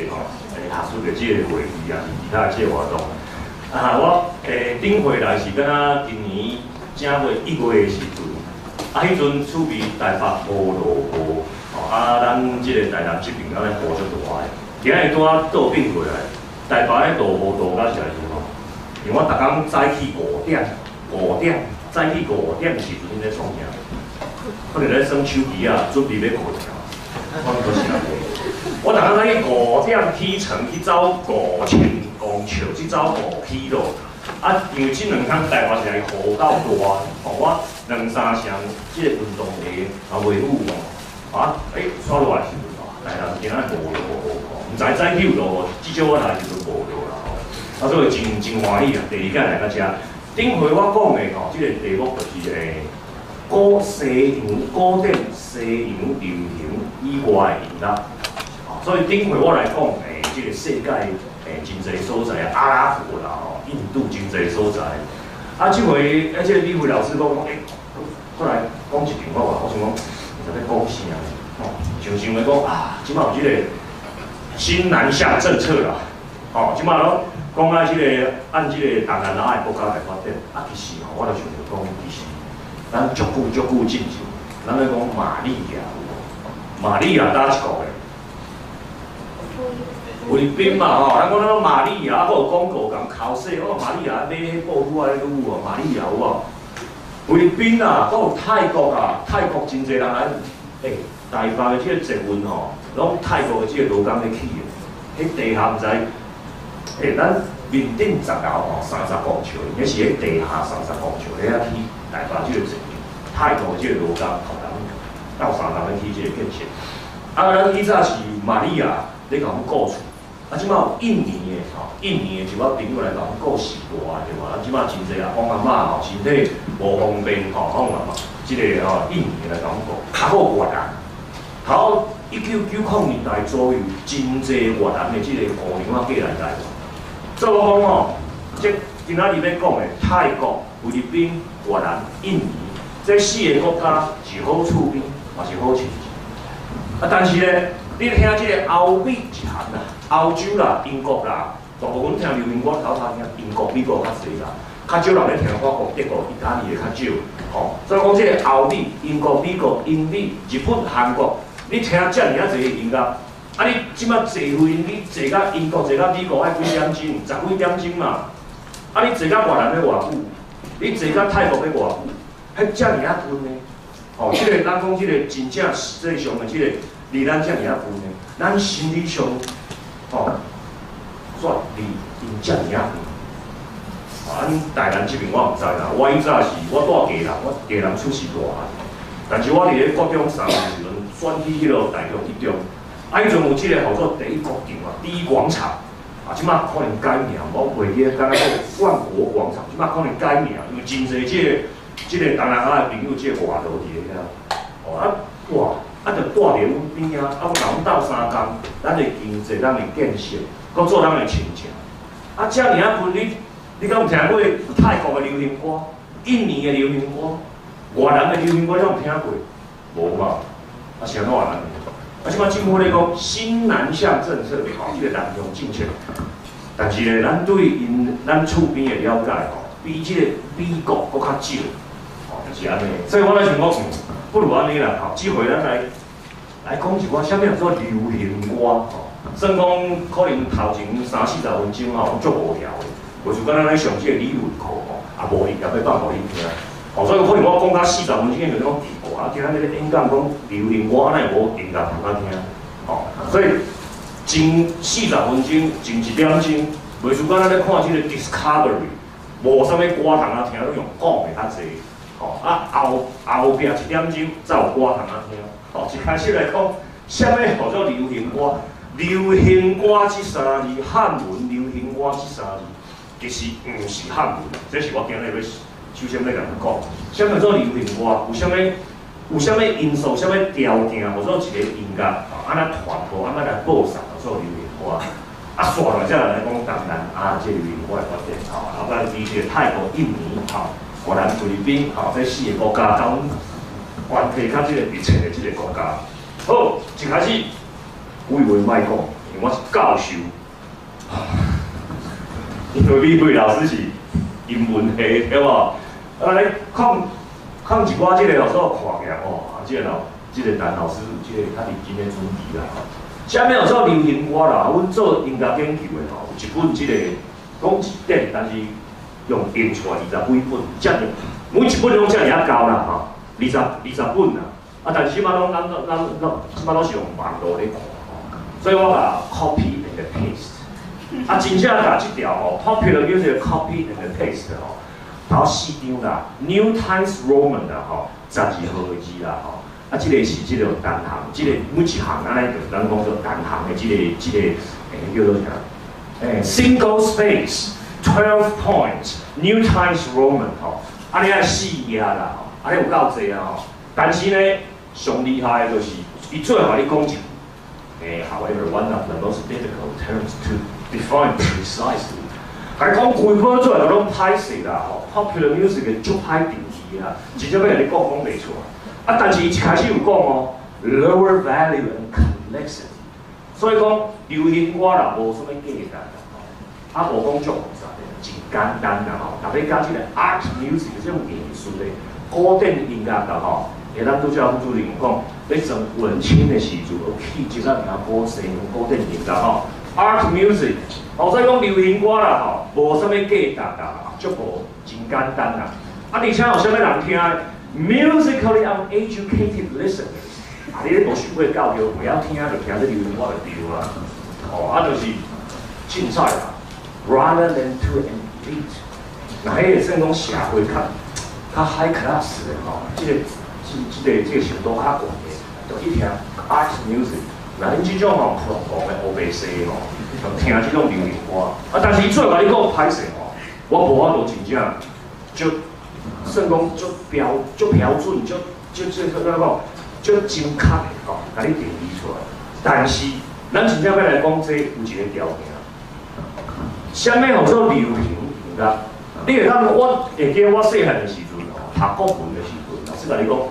個吼，學術的這個會議啊，是其他的這個活動。啊，我頂回來是敢若今年正月1月的時陣，啊，彼陣厝邊台北無落雨，吼，啊，咱這個台南這邊敢若雨足大的。今日拄仔倒轉過來，台北咧落雨落到啥時吼？因為我逐工早起五點，五點早起五點的時陣咧創啥？可能咧耍手機啊，準備欲睏啊。我都是按呢。我逐工早起五點起床去走5000公尺，去走5 kilo。啊，因為這兩天台北是來雨夠大，吼，我兩三雙這個運動鞋也袂有哦。啊，煞落來時陣，台南今仔無落雨，毋知早起有落雨，至少我來時陣無落啦吼。啊，所以真真歡喜啊！第二擺來到遮，頂回我講的吼，這個題目就是古典西洋流行以外的音樂。所以頂回我來講，這個世界真濟所在啊，阿拉伯啦吼，印度真濟所在。啊，這回這個李慧老師講，過來講一段我話，我想講，毋知欲講啥，吼，想想咧講啊，這擺有這個新南向政策啦，吼，這擺攏講啊，這個按這個東南亞的國家來發展，啊，其實吼，我就想著講，其實咱足久足久進前，咱咧講瑪利亞有無？瑪利亞佗一國的？菲律賓嘛吼，咱講咱瑪利亞，閣有廣告共剾洗，哦，瑪利亞買彼布布仔女哦，瑪利亞有無？菲律賓啊，閣有泰國啊，泰國真濟人來，台北的這個捷運吼，攏泰國的這個勞工咧起的，彼地下毋知，咱面頂10樓吼30公尺，彼是咧地下三十公尺，遐起台北這個捷運，泰國的這個勞工吼，人鬥相共咧起這個建設。啊，咱以早是瑪利亞咧共阮顧厝，啊，這擺有印尼的吼，印尼的一寡朋友來共阮顧序大對無？啊，這擺真濟阿公阿嬤吼，身體無方便吼，攏嘛，這個吼印尼的來共阮顧，較好越南。頭1990年代左右，真濟越南的這個姑娘仔過來台灣。所以我講吼，這今仔日欲講的泰國、菲律賓、越南、印尼這四個國家是好厝邊，嘛是好親戚。啊，但是咧，你聽這個歐美一項啦，歐洲啦、英國啦，大部分聽流行歌頭頭聽英國、美國較濟啦，較少人咧聽法國、德國、意大利的較少。吼，所以講這個歐美、英國、美國、英美、日本、韓國，你聽遮爾仔濟音樂，啊，你這擺坐飛機坐到英國、坐到美國愛幾點鐘？十幾點鐘嘛。啊，你坐到越南欲偌久？你坐到泰國欲偌久？彼遮爾仔近呢？吼，這個咱講這個真正實際上的這個離咱遮爾仔近呢，咱心理上吼，煞離𪜶遮爾仔遠。啊，阮台南這邊我毋知啦，我以早是我住基隆，我基隆出世大漢，但是我佇咧國中三年時陣轉去彼個台中一中，啊，彼陣有這個號做第一國場啊，第一廣場，啊，這擺可能改名，我袂記得敢若叫萬國廣場，這擺可能改名，因為真濟這個東南亞的朋友，這個外勞佇咧遐，哦啊，哇，啊，就蹛佇阮邊仔，啊，若阮鬥相共，咱的經濟，咱的建設，閣做咱的親情。啊，遮爾仔近，你敢有聽過泰國的流行歌、印尼的流行歌、越南的流行歌？你敢有聽過？無嘛？啊，是按怎按呢？啊，這擺政府咧講新南向政策，吼，這個南向政策，但是咧，咱對𪜶咱厝邊的了解吼，比這個美國閣較少。就是按呢，所以我咧想講，不如按呢啦，吼，這回咱來講一寡啥物叫做流行歌吼。算講可能頭前三四十分鐘吼，足無聊的，無像敢若咧上這個理論課吼，也無音樂欲放予恁聽。吼，所以可能我講到四十分鐘，就講奇怪，啊，今仔日咧演講講流行歌，哪會無音樂通仔聽？吼，所以前四十分鐘，前一點鐘，袂像敢若咧看這個 Discovery，無啥物歌通仔聽，攏用講的較濟。吼，啊後壁一點鐘才有歌通仔聽。吼，一開始來講，啥物號做流行歌？流行歌這三字，漢文流行歌這三字，其實毋是漢文。這是我今日欲首先欲共恁講，啥物叫做流行歌？有啥物因素、啥物條件，號做一個音樂，按怎傳播，按怎來播送，號做流行歌？啊，煞落來才來講東南亞這流行歌的發展，吼，後擺比這個泰國、印尼，吼，越南、菲律賓，吼，這四個國家，佮阮關係較這個密切的這個國家。好，一開始，鬼話莫講，因為我是教授，因為美惠老師是英文系，對無？啊，咧看看一寡這個老師看起來，哦，啊，這個老，這個陳老師，這個較認真咧準備啦。啥物叫做流行歌啦？阮做音樂研究的吼，有一本這個講字典，但是用印出來二十幾本，遮爾每一本攏遮爾仔厚啦吼，二十本啦。啊，但是這擺攏咱咱咱這擺攏是用網路咧看吼，所以我共 copy and paste。啊，真正共這條吼，popular music copy and paste 吼，頭四張啦，New Times Roman 啦吼，12號的字啦吼。啊，這個是這個單行，這個每一行按呢，就是咱講做單行的這個，叫做啥？Single space 12 points New Times Roman 吼，啊，你愛四頁啦吼，啊，你有夠濟啊吼。但是呢，上厲害的就是伊最後共你講一句，However, one of the most difficult terms to define precisely，共你講規本做來攏歹勢啦吼，popular music 的足歹定義啦，真正欲共你講講袂出來。啊！但是伊一開始有講哦，lower value and complexity，所以講流行歌啦無啥物價值啦吼，啊無講足複雜的，真簡單啦吼。特別佮這個 art music 這種藝術的古典音樂啦吼，咱拄才副主任有講，咧裝文青的時陣，有氣質啊，聽古西古典音樂吼，art music，哦，所以講流行歌啦吼，無啥物價值啦，足無真簡單啦。啊，而且有啥物人聽？Musically uneducated listeners，啊，你咧無受過教育，袂曉聽就聽這流行歌就對啊。哦，啊，就是凊彩啦，rather than to an elite，那彼個算講社會較較 high class 的吼，這個程度較懸的，就去聽 art music。那恁這種吼普通的烏白西吼，就聽這種流行歌。啊，但是伊最後共你講歹勢吼，我無法度真正就算講足標足標準，足足這個怎講，足精確的吼，共你定義出來。但是咱真正欲來講，這有一個條件。啥物號做流行音樂？你會當我會記得我細漢的時陣吼，讀國文的時陣，老師共你講，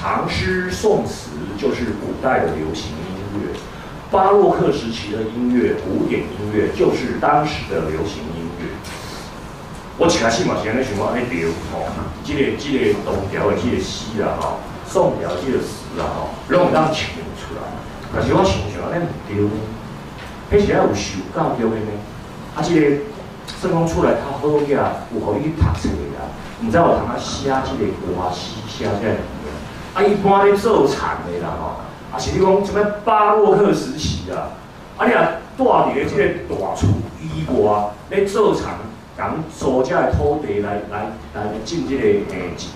唐詩宋詞就是古代的流行音樂，巴洛克時期的音樂，古典音樂就是當時的流行音樂。我一開始嘛是按呢想講，按呢對吼，這個唐朝的這個詩啦吼，宋朝這個詞啦吼，攏會當唱出來。但是我想想按呢毋對呢，彼是愛有受教育的呢，啊，這個算講出來較好額，有予你去讀冊的啦，毋知有通啊寫這個歌詩，寫這個物件。啊，一般咧做田的啦吼，啊是你講啥物巴洛克時期啊，啊你若蹛佇咧這個大厝以外咧做田，共租這个土地來種這個種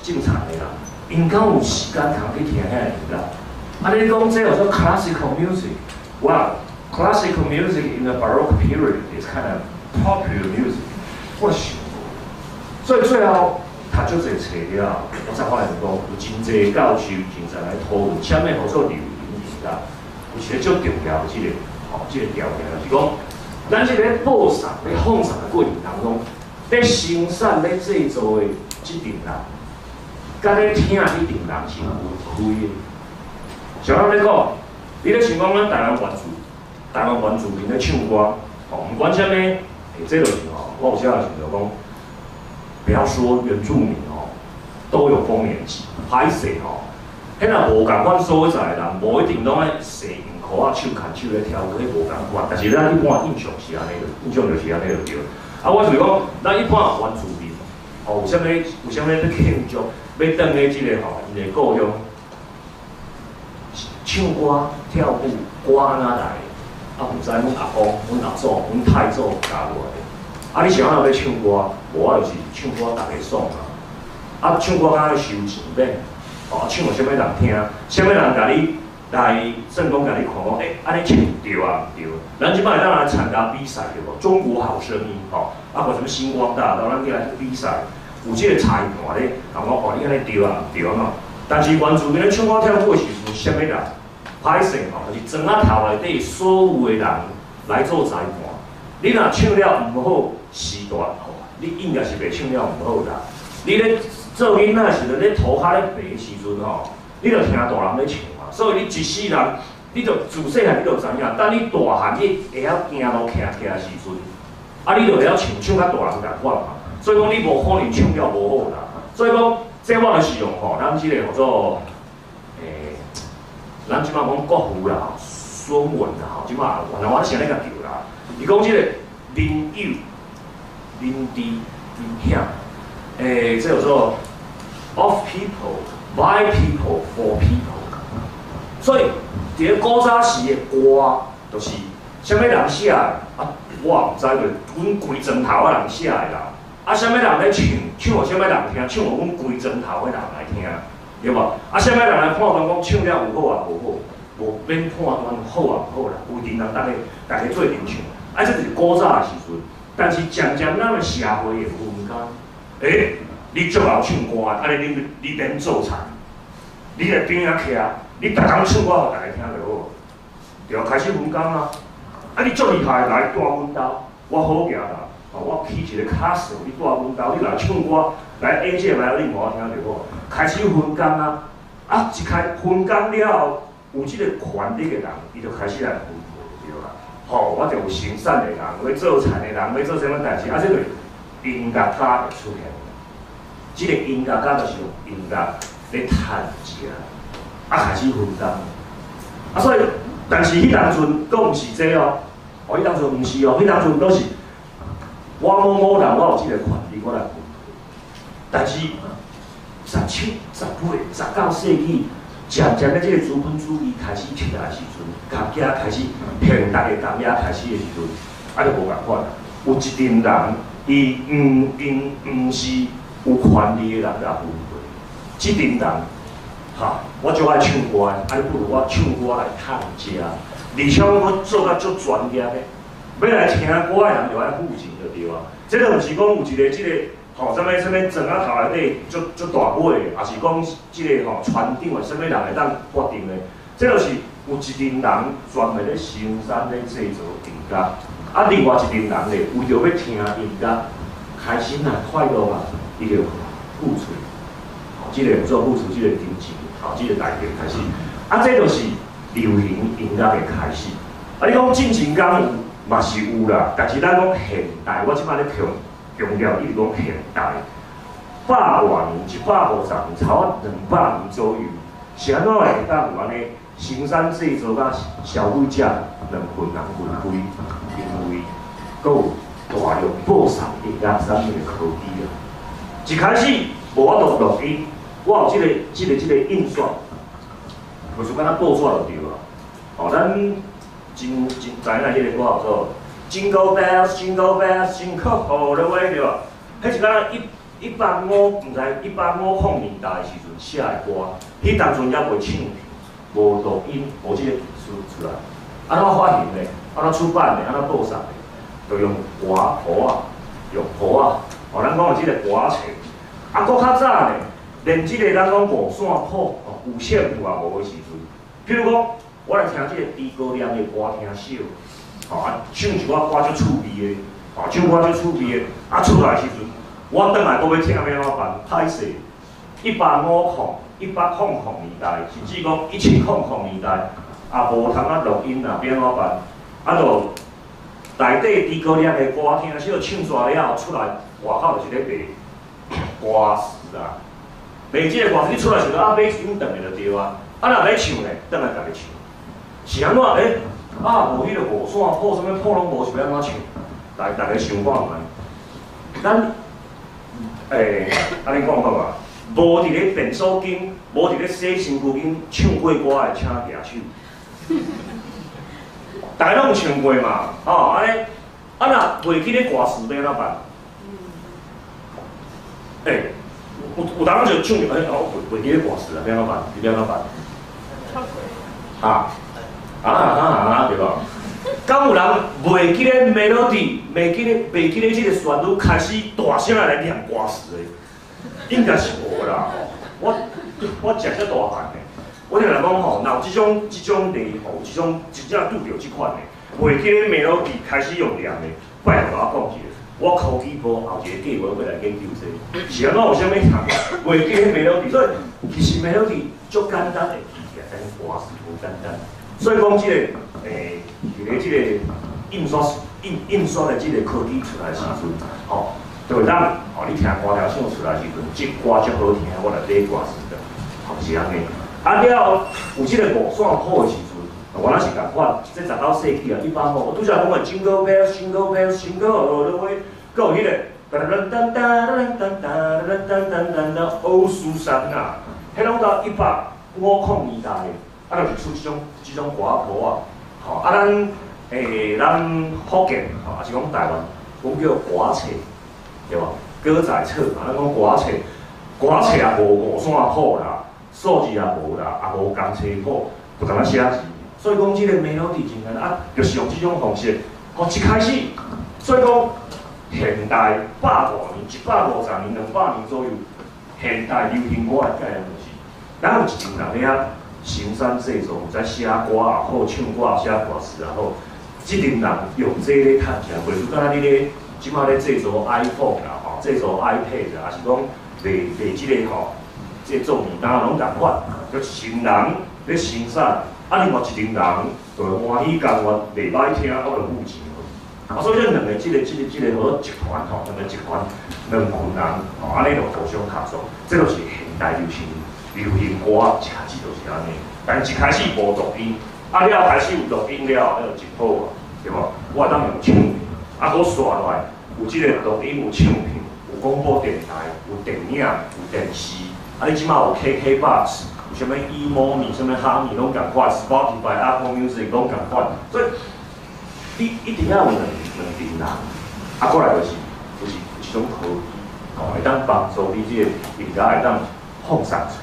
田的啦，𪜶敢有時間通去聽遐個音樂？啊，你講這叫做 classical music，哇，classical music in the Baroque period is kind of popular music，我想無，所以最後讀足濟冊了，我才發現講有真濟教授真濟來討論，啥物號做流行音樂，有一個足重要的這個吼，這個條件就是講，咱這個播送、咧放送的過程當中，咧生產、咧製作的這陣人，佮咧聽的這陣人是分開的。像咱咧講，你咧想講咱台灣原住民咧唱歌，吼，毋管啥物，這就是吼，我有時候想著講，不要說原住民哦，都有豐年祭，歹勢吼，彼若無仝款所在的人，無一定攏愛踅黃褲仔手牽手咧跳舞，彼無仝款。但是咱一般印象是按呢，印象就是按呢就對。啊，我就是講，咱一般原住民，吼，有啥物欲慶祝，欲轉咧這個吼，𪜶的故鄉，唱歌跳舞，歌按怎來的？啊，毋知阮阿公、阮阿祖、阮太祖教落來的。啊，你是按怎欲唱歌？無啊，就是唱歌逐家爽啊。啊，唱歌敢若收錢免？哦，唱予啥物人聽？啥物人共你來算講共你看講？欸，按呢唱對啊毋對？咱這擺會當來參加比賽對無？中國好聲音吼，啊，或啥物星光大道，咱去來比賽，有這個裁判咧，共講哦，你按呢對啊毋對啊？但是原住民咧唱歌跳舞的時陣，啥物人？歹勢吼，就是莊仔頭內底所有的人來做裁判。你若唱了毋好，時代吼，你應該是袂唱了毋好啦。你咧做囡仔時陣，咧塗跤咧爬的時陣吼，你就聽大人咧唱嘛。所以你一世人你就自細漢你就知影，等你大漢你會曉行路徛起來時陣，啊，你就會曉唱唱較大人共款嘛。所以講你無可能唱了無好啦。所以講，這我就是用吼，咱這個號做，咱這擺講國父啦，孫文啦吼，這擺原來我是按呢共叫啦。伊講這個民有、民治、民享，這叫做 of people, by people, for people。所以，佇咧古早時的歌，就是啥物人寫的啊？我毋知，就阮規莊頭的人寫的啦。啊，啥物人咧唱，唱予啥物人聽，唱予阮規莊頭的人來聽，對無？啊，啥物人來判斷講唱了有好抑無好？無免判斷好抑毋好啦，規陣人逐家做陣唱。啊，這就是古早的時陣。但是漸漸咱的社會會分工，你足𠢕唱歌，按呢你免做田，你來邊仔徛，你逐工唱歌予逐家聽就好，對，開始分工啊！啊，你足厲害，來蹛阮兜，我好行啦，哦，我起一個 castle，你蹛阮兜，你來唱歌，來 A 這來你互我聽就好。開始分工啊！啊，一開分工了後，有這個權力的人，伊就開始來分配對啦。吼，我就有生產的人，欲做田的人，欲做啥物代誌，啊，這個音樂家會出現。這個音樂家就是用音樂咧趁食，啊，開始分工。啊，所以，但是彼當陣閣毋是這哦，哦，彼當陣毋是哦，彼當陣都是我某某人，我有這個權利，我來分配。但是17、18、19世紀，漸漸的這個資本主義開始起來的時陣，工業開始現代的工業開始的時陣，啊，就無仝款。有一陣人，伊毋因毋是有權利的人來分配。這陣人，哈，我足愛唱歌的，啊，不如我唱歌來趁食，而且我做甲足專業的，欲來聽歌的人就愛付錢就對啊。這個毋是講有一個這個。吼，啥物啥物莊仔頭內底足足大尾的，抑是講這個吼船長的，啥物人會當決定的？這就是有一陣人專門咧生產咧製造音樂，啊，另外一陣人咧為著欲聽音樂，開心啊快樂啊，伊就付出，吼，這個做付出，這個金錢，吼，這個代價開始，啊，這就是流行音樂的開始。啊，你講進前敢有嘛是有啦，但是咱講現代，我這擺咧強強調，一直講現代，百外年，150年，差不多200年左右，是按怎會當有按呢生產製造佮消費者兩群人分開？因為閣有大量播送音樂產品的科技啊。一開始無法度錄音，我有這個印刷，就是敢若報紙就對啊。哦，咱真真知影彼個歌叫做 Jingle bells, jingle bells, jingle all the way 對無？彼是敢若一八五，毋知1850年代的時陣寫的歌，彼當陣猶未唱片，無錄音，無這個技術出來。按怎發行的？按怎出版的？按怎播送的？就用歌譜仔，用譜仔。哦，咱講的這個歌冊。啊，閣較早呢，連這個咱講五線譜，哦，五線譜也無的時陣。譬如講，我來聽這個豬哥亮的歌聽少。吼啊，唱一寡歌足趣味的，吼，唱歌足趣味的，啊出來時陣，我轉來閣欲聽欲按怎辦？歹勢，1800年代，甚至講1700年代，也無通啊錄音啊，欲按怎辦？啊，就內底豬哥亮的歌聽少唱煞了後出來，外口就是咧賣歌詞啊，賣這個歌詞，你出來時陣啊買一張轉來就對啊，啊若欲唱咧，轉來家己唱，是按怎？欸，啊，無彼個五線譜，啥物譜攏無，是欲按怎唱？來，逐家想看覓？咱，按呢講好無？無佇咧便所間，無佇咧洗身軀間唱過歌的，請舉手。逐家攏有唱過嘛？吼，按呢，啊若袂記咧歌詞欲按怎辦？有當就唱，欸，哦，袂記咧歌詞啊，欲按怎辦？欲按怎辦？啊啊啊啊，對無？敢有人袂記咧 melody，袂記咧這個旋律，開始大聲來念歌詞的？應該是無啦吼。我食遮大漢的，我聽人講吼，若有這種例吼，這種真正拄著這款的，袂記咧 melody 開始用念的，拜託共我講一下。我科技部後一個計劃欲來研究這個，是按怎有啥物人袂記咧 melody？所以其實 melody 足簡單會記起來，但是歌詞無簡單。所以講這個佇咧這個印刷的這個科技出來時陣，吼，就會當吼你聽歌條唱出來時陣，這歌足好聽，我來買歌詞的，吼是按呢。啊了後有這個五線譜的時陣，原來是仝款，這19世紀啊，一般吼，我拄才講的 Jingle Bells, Jingle Bells, Jingle all the way，閣有彼個噔噔噔噔噔噔噔噔噔噔噔，哦蘇珊娜，彼攏到1850年代，啊，就是出這種歌譜啊，吼啊咱福建吼，抑是講台灣，阮叫歌冊，對無？歌仔冊嘛，咱講歌冊，歌冊也無五線譜啦，數字也無啦，也無工冊譜，就干焦寫字。所以講這個 melody 真簡單，啊，就是用這種方式，吼一開始，所以講現代百外年、150年、200年左右，現代流行歌的概念就是，咱有一群人咧遐生產製作，毋知寫歌也好，唱歌寫歌詞也好，這陣人用這咧趁錢，袂輸敢若你咧這馬咧製作 iPhone 啦，吼，製作 iPad，抑是講賣賣這個吼，這個做物單攏仝款，就一群人咧生產，啊，另外一群人就會歡喜甘願袂歹聽，啊，就付錢。啊，所以這兩個這個號做集團吼，兩個集團兩群人吼，按呢就互相合作，這就是現代流行歌，一開始就是按呢。但一開始無錄音，啊了開始有錄音了，彼就真好啊，對無？我會當用唱片，啊，閣紲落來有這個錄音，有唱片，有廣播電台，有電影，有電視，啊，你這馬有 KKBOX，有啥物 eMoney，啥物哈米攏仝款，Spotify、Apple Music 攏仝款，所以你一定要有兩陣人，啊，過來就是有這種科技，吼，會當幫助你這個音樂會當放送出去，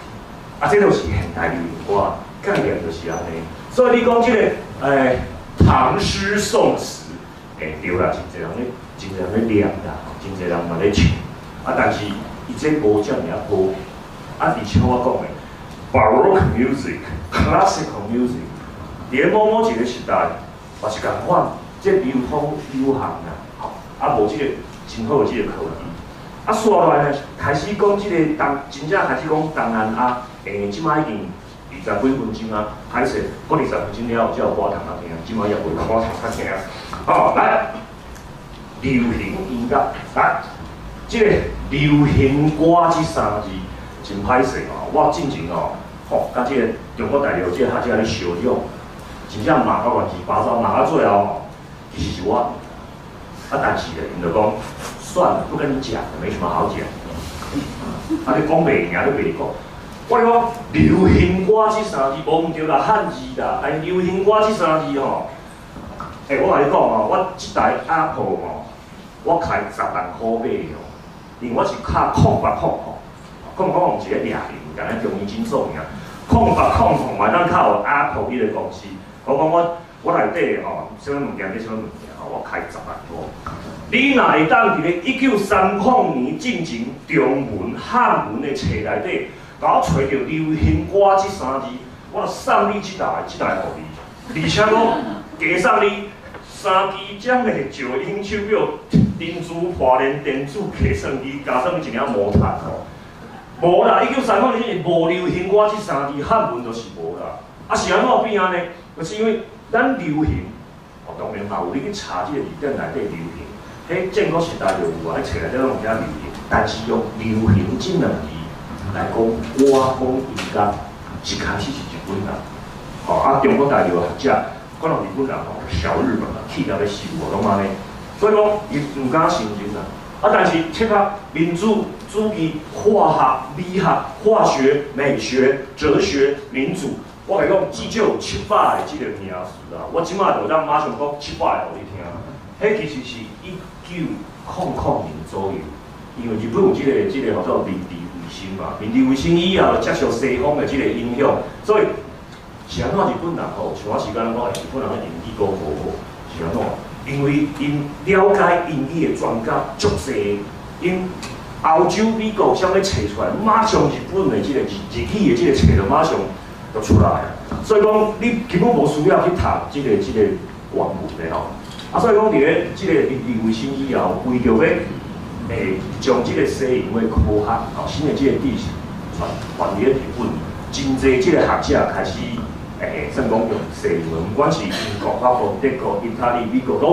啊，這就是現代流行歌概念就是按呢。所以你講這個唐詩宋詞，對啦，真濟人咧念啦，真濟人嘛咧唱，啊，但是伊這無遮爾仔普遍，啊，而且我講的 Baroque music、Classical music，佇咧某某一個時代，嘛是仝款，這流通有限啦，吼，啊，無這個真好的這個科技，啊，紲落來呢，開始講這個東，真正開始講東南亞，這馬已經20幾分鐘啊，歹勢，講20分鐘了後才有歌通仔聽，這馬也袂歌通仔聽。好，來，流行音樂，來，這個流行歌這三字真歹勢哦，我進前哦，吼，佮這個中國大陸這個學者咧相講，真正罵到亂七八糟，罵到最後吼，其實是我，啊，但是咧，𪜶就講，算了，不跟你講了，沒什麼好講。啊，你講袂贏，你袂講。我咧講流行歌這三字無毋對啦，漢字啦，但是流行歌這三字吼，欸，我共你講吼，我這台 Apple 吼，我開10萬箍買的哦，因為我是敲0800吼，0800是咧掠人，敢若中醫診所爾，0800嘛當敲予 Apple 彼個公司，我講我內底吼，啥物物件買啥物物件吼，我開10萬箍。你若會當佇咧1930年進前中文漢文的冊內底，共我揣著流行歌這三字，我就送你這台予你，而且閣加送你三支這的石英手錶、珍珠破鏈電子計算機，加送你一領毛毯吼。無啦，1930年是無流行歌這三字，漢文就是無啦。啊，是按怎變按呢？就是因為咱流行，哦，當然嘛有你去查這個字典內底流行，彼戰國時代就有啊，彼冊內底攏有寫流行，但是用流行這兩字來講歌講音樂，一開始是日本人，吼啊，中國大陸的學者，可能日本人吼小日本啊，氣到欲死，攏按呢，所以講伊毋敢承認啦。啊，但是切較民主主義、化學、美學、化學、美學、哲學、民主，我共你講至少有700個這個名詞啦。我這馬就當馬上講700個予你聽。彼其實是1900年左右，因為日本有這個號做明治維新嘛，明治維新以後接受西方的這個影響，所以是按怎日本人吼，像我時間講，日本人的英語講無好，是按怎？因為𪜶了解英語的專家足濟，𪜶歐洲、美國啥物冊出來，馬上日本的這個日語的這個冊就馬上就出來啊。所以講，你根本無需要去讀這個原文的吼。啊，所以講佇咧這個明治維新以後，為著欲將這個西洋的科學吼，新的這個知識傳傳佇咧日本，真濟這個學者開始算講用西文，毋管是英國、法國、德國、意大利、美國，攏